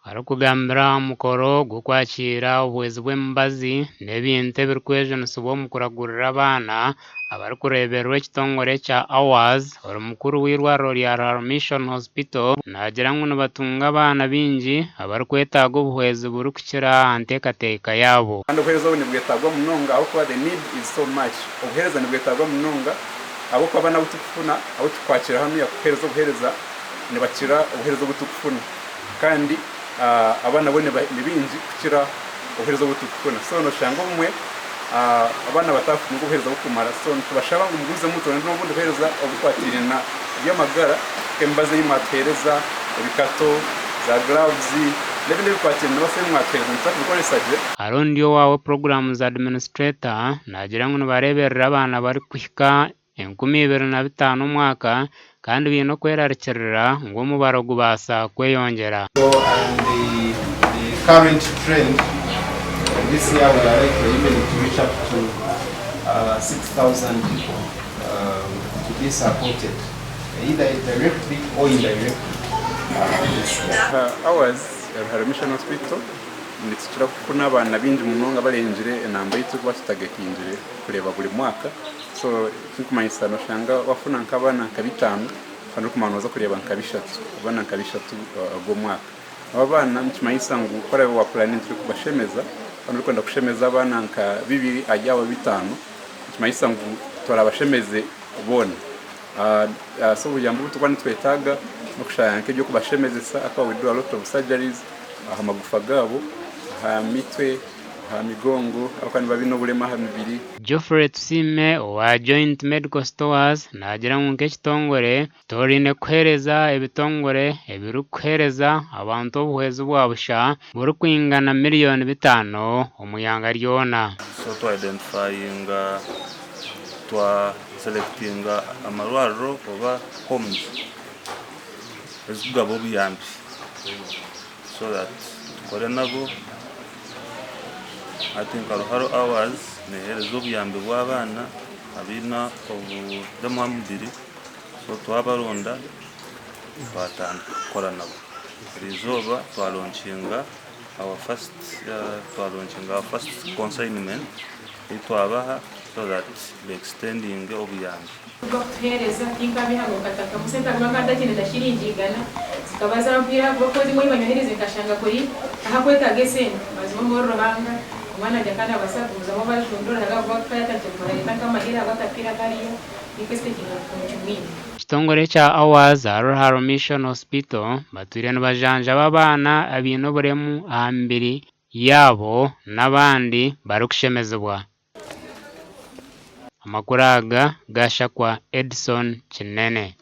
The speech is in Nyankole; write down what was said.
Arikugambira aha mukoro gw'okwakiira obuhwezi bw'emibazi n'ebintu ebirikwejunisibwa omu kuragurira abaana abarikureebererwa ekitongore ekya Awas, ori mukuru w'eirwariro rya Ruharo Mission Hospital naagira ngu nibatunga abaana baingi abarikwetaaga obuhwezi burikukira aha nteekateeka yaabo. Kandi obuheereza obu nibwetaagwa munonga ahabw'okuba the need is so much. Obuheereza nibwetaagwa munonga ahabw'okuba abaana abu turikufuna, abu turikwakiira hanuya kuheereza obuheereza nibakira obuheereza obu turikufuna. Kandi abaana bo ni baingi kukira obuheereza obu turikufuna. So noshanga obumwe abaana batakutunga obuheereza burikumara. So nitubashaba ngu mugumizemu muturonde n'obundi buheereza obukwatiraine na by'amagara nk'emibazi ei mwatuheereza, ebikato, za gloves n'ebindi ebikwatiraine n'obubaasa ebi mwatuheereza nituza kubikoresa gye. Hariho ondi owaawe Programs Administrator naagira ngu nibareeberera abaana barikuhika 2500 omwaka kandi baine okwerarikirira ngu omubaro gubaasa kweyongyera. So and the the current trend this year we are likely even to reach up to 6000 people to be supported either directly or indirectly this year. Ours Ruhare Mission Hospital nitukira kufuna abaana baingi munonga abarengire enamba ei turikuba tutagetingire kureeba buri mwaka. So ekirikumanyisa noshanga wafuna nk'abaana nka bitaano kandi orikumara noza kureeba nka bishatu, abaana nka bishatu ogw'omwaka. Abo abaana nikimanyisa ngu ku oraabe wa puraninga kubashemeza kandi orikwenda kushemeza abaana nka bibiri ahari abo bitaano, nikimanyisa ngu torabashemeze boona. So obuyambi obu turikuba nitwetaaga n'okushanga nk'eby'okubashemezesa ahakuba we do a lot of surgeries aha magufa gaabo, aha mitwe. aha migongo ahabw'okuba nibaba baine oburema aha mibiri. Geoffrey Tusiime owa Joint Medical Stores naagira ngu nk'ekitongore toraine kuheereza ebitongore ebirikuheereza abantu obuhwezi bwa busha burikwingana miriyoni bitaano omu ihanga ryona. So twa identifyinga twa selectinga amarwariro oba homes ezikugaba obuyambi so that tukore nabo. Hati nka Ruharo Hours neheereza obuyambi bw'abaana abaine oburema aha mubiri so twabaronda twatandika kukora nabo. Eriizooba twalonkinga our first twalonkinga our first consignment ei twabaha so that be extendinge obuyambi. Bakutuheereza tinkabihaga okatakamu sente ahakuba nkaba ntakiine na shiringi igana zikaba zampwire ahakuba ku zimwe banyohereze nkashanga kuri ahakwetaaga esente mazima omuri Ruhanga omwana wangye akaba nabaasa kugumizamu abajundura ahakuba akaba yatandikire kumara nk'amahere ahabw'akapiira kariya nikwo esente nkimwine. Ekitongore ekya Ours Ruharo Mission Hospital batwire nibajanjaba abaana abaine oburemu aha mibiri yaabo n'abandi barikushemezibwa. Amakuru aga gashakwa Edson Kinene.